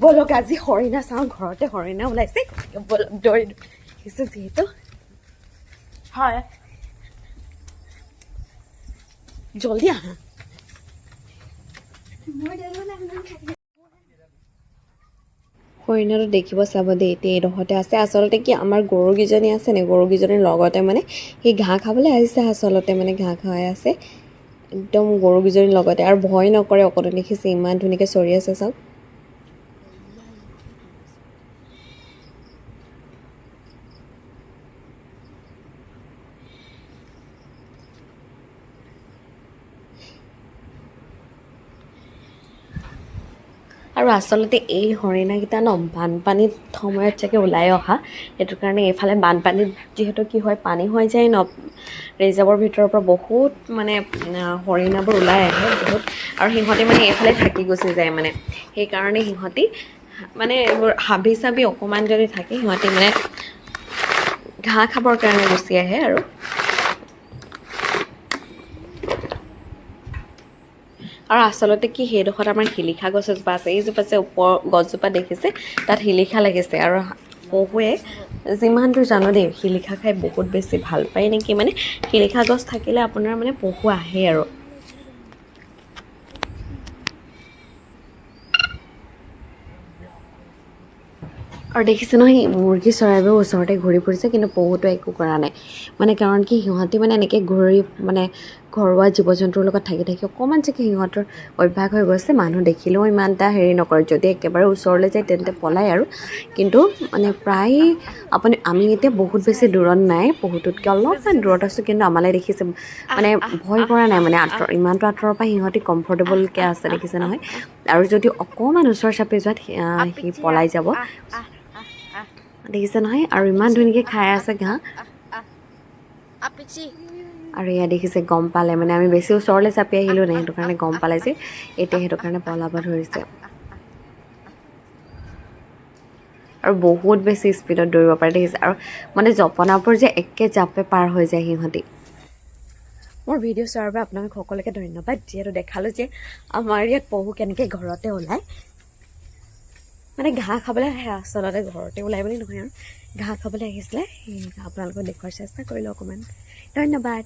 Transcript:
ব'লক আজি হৰিণা চাওঁ, ঘৰতে হৰিণা ওলাইছে। ব'লক দৌৰি দেখিছে যিহেতু হয়। জলদি আহা। হৰিণাটো দেখিব চাব দেই, এতিয়া এইডোখৰতে আছে। আচলতে কি আমাৰ গৰুকেইজনী আছে নে, গৰুকেইজনীৰ লগতে মানে সি ঘাঁহ খাবলৈ আহিছে। আচলতে মানে ঘাঁহ খাই আছে একদম গৰুকেইজনীৰ লগতে, আৰু ভয় নকৰে অকণো। দেখিছে ইমান ধুনীয়াকৈ চৰি আছে চাওক। আৰু আচলতে এই হৰিণাকেইটা ন বানপানীত সময়ত চাগে ওলাই অহা, সেইটো কাৰণে এইফালে বানপানীত যিহেতু কি হয় পানী হৈ যায় ন, ৰিজাৰ্ভৰ ভিতৰৰ পৰা বহুত মানে হৰিণাবোৰ ওলাই আহে বহুত, আৰু সিহঁতে মানে এইফালে থাকি গুচি যায় মানে। সেইকাৰণে সিহঁতি মানে এইবোৰ হাবি চাবি অকণমান যদি থাকে সিহঁতি মানে ঘাঁহ খাবৰ কাৰণে গুচি আহে। আৰু আৰু আচলতে কি সেইডোখৰত আমাৰ শিলিখা গছ এজোপা আছে, এইজোপা যে ওপৰ গছজোপা দেখিছে তাত শিলিখা লাগিছে। আৰু পহুৱে যিমান দূৰ জানো দেই শিলিখা খাই বহুত বেছি ভাল পায় নেকি, মানে শিলিখা গছ থাকিলে আপোনাৰ মানে পহু আহে। আৰু আৰু দেখিছে নহয় মুৰ্গী চৰাইবোৰ ওচৰতে ঘূৰি ফুৰিছে, কিন্তু পহুটোৱে একো কৰা নাই। মানে কাৰণ কি সিহঁতি মানে এনেকৈ ঘূৰি মানে ঘৰুৱা জীৱ জন্তুৰ লগত থাকি থাকি অকণমান চাগে সিহঁতৰ অভ্যাস হৈ গৈছে, মানুহ দেখিলেও ইমান এটা হেৰি নকৰে। যদি একেবাৰে ওচৰলৈ যায় তেন্তে পলায় আৰু, কিন্তু মানে প্ৰায় আপুনি আমি এতিয়া বহুত বেছি দূৰত নাই, পহুটোতকৈ অলপমান দূৰত আছোঁ, কিন্তু আমালৈ দেখিছে মানে ভয় কৰা নাই, মানে আঁতৰ ইমানটো আঁতৰৰ পৰা সিহঁতি কমফৰ্টেবলকৈ আছে দেখিছে নহয়। আৰু যদি অকণমান ওচৰ চাপি যোৱাত সি পলাই যাব দেখিছে নহয়। আৰু ইমান ধুনীয়াকৈ খাই আছে ঘাঁহ। আৰু এয়া দেখিছে গম পালে, মানে আমি বেছি ওচৰলৈ চাপি আহিলোঁ নাই, সেইটো কাৰণে গম পালে যে এতিয়া সেইটো কাৰণে পলাব ধৰিছে। আৰু বহুত বেছি স্পীডত দৌৰিব পাৰে দেখিছে, আৰু মানে জপনাবোৰ যে একে জাপে পাৰ হৈ যায় সিহঁতি। মোৰ ভিডিঅ' চোৱাৰ বাবে আপোনালোক সকলোকে ধন্যবাদ, যিহেতু দেখালোঁ যে আমাৰ ইয়াত পহু কেনেকৈ ঘৰতে ওলায়, মানে ঘাঁহ খাবলৈ আহে, আচলতে ঘৰতে ওলাই বুলি নহয় আৰু ঘাঁহ খাবলৈ আহিছিলে, সেই আপোনালোকক দেখুৱাৰ চেষ্টা কৰিলোঁ অকণমান। ধন্যবাদ।